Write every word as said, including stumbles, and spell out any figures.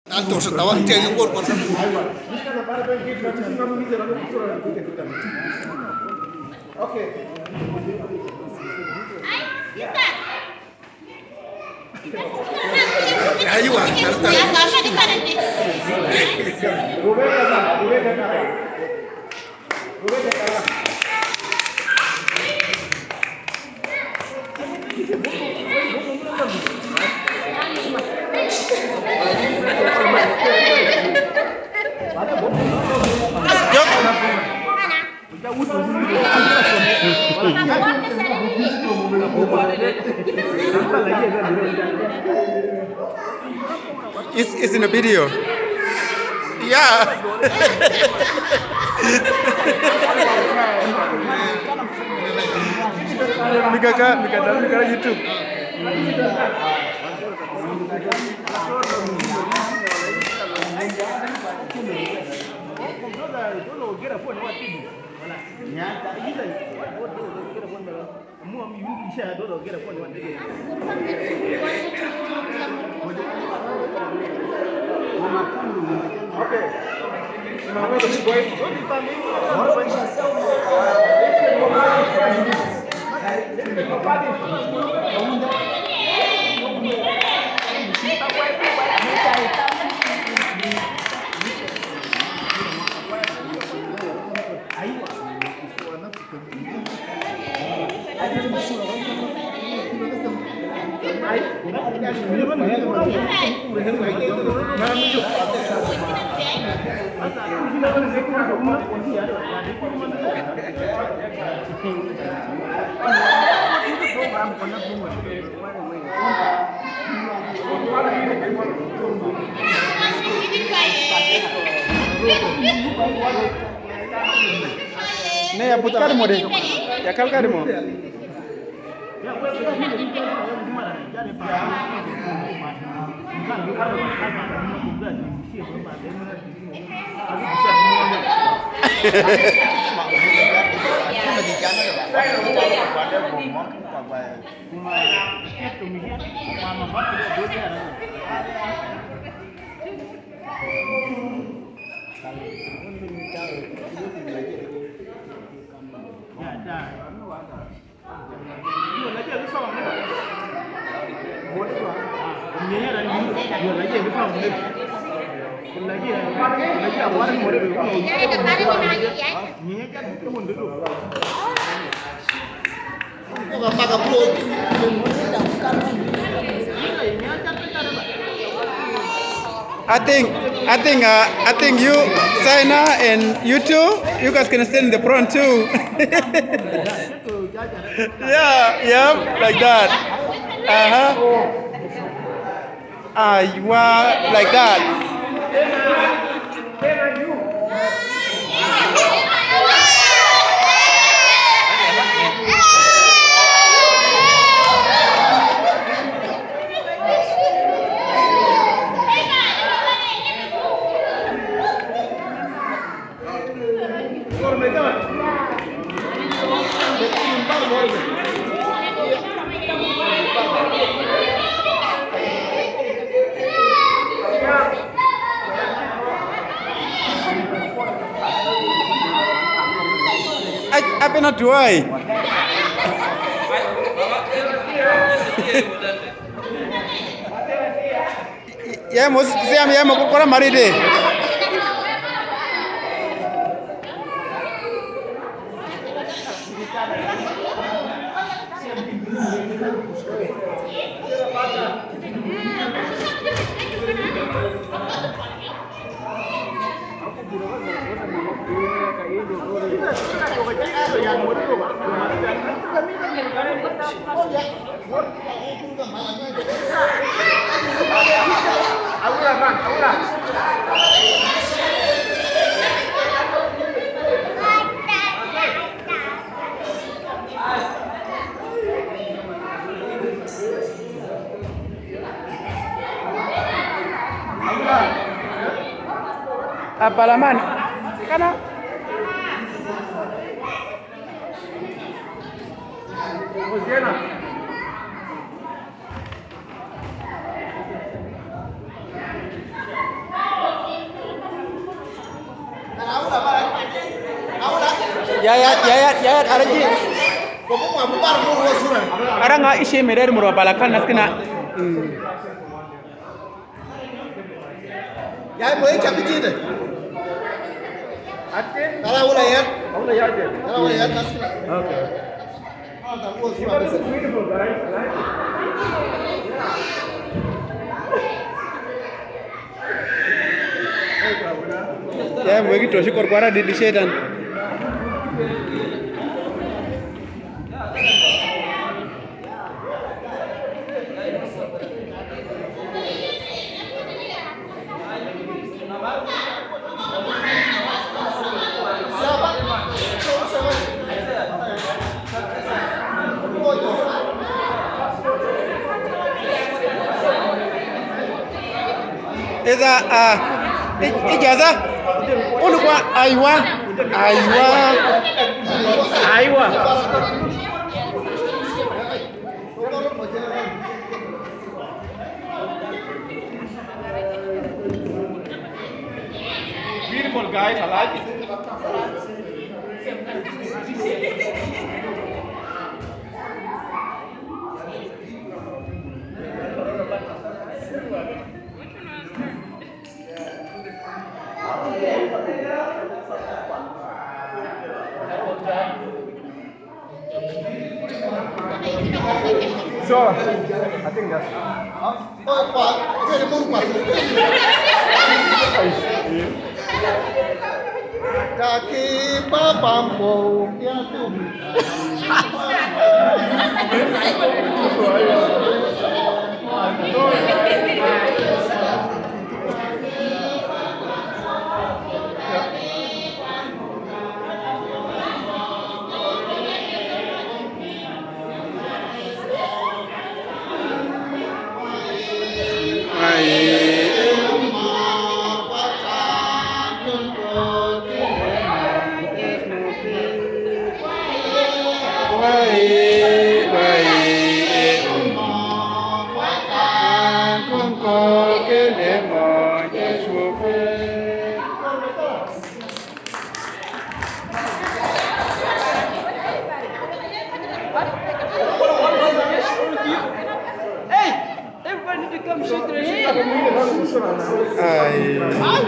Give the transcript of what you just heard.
Tanto se estaba, tenía un cuerpo. Okay. Aywa. It's, it's in a video. Yeah. Mikaka, mikaka, mikaka YouTube. Ne ya but kadi mo de. Ya kal kadi mo. I think, I think, uh, I think you, China, and you too, you guys can stand in the front too. Yeah, yeah, like that. Uh-huh. Ah, you are like that. Ai, ape na tuwai. Ya mo, ya mo, kora mari de. Abalaman, kana. Ya, ya, ya, ya, ya, ara ji. Ara nga ishe mere mura bala kan naskina. Hmm. Ya, mo e chapi jide. Ala wala ya. Ala wala ya. Ala wala ya, naskina. Okay. Ya, mo e ki toshi kor kwara di, di Satan. Eza, a, i-, ijaza. Unu kwa, aiwa. Aiwa. Aiwa. Beautiful, guys, I like it. So, I think that's Taki papampo, ya tu. Hey! Everybody need to come shake their hand. Ai.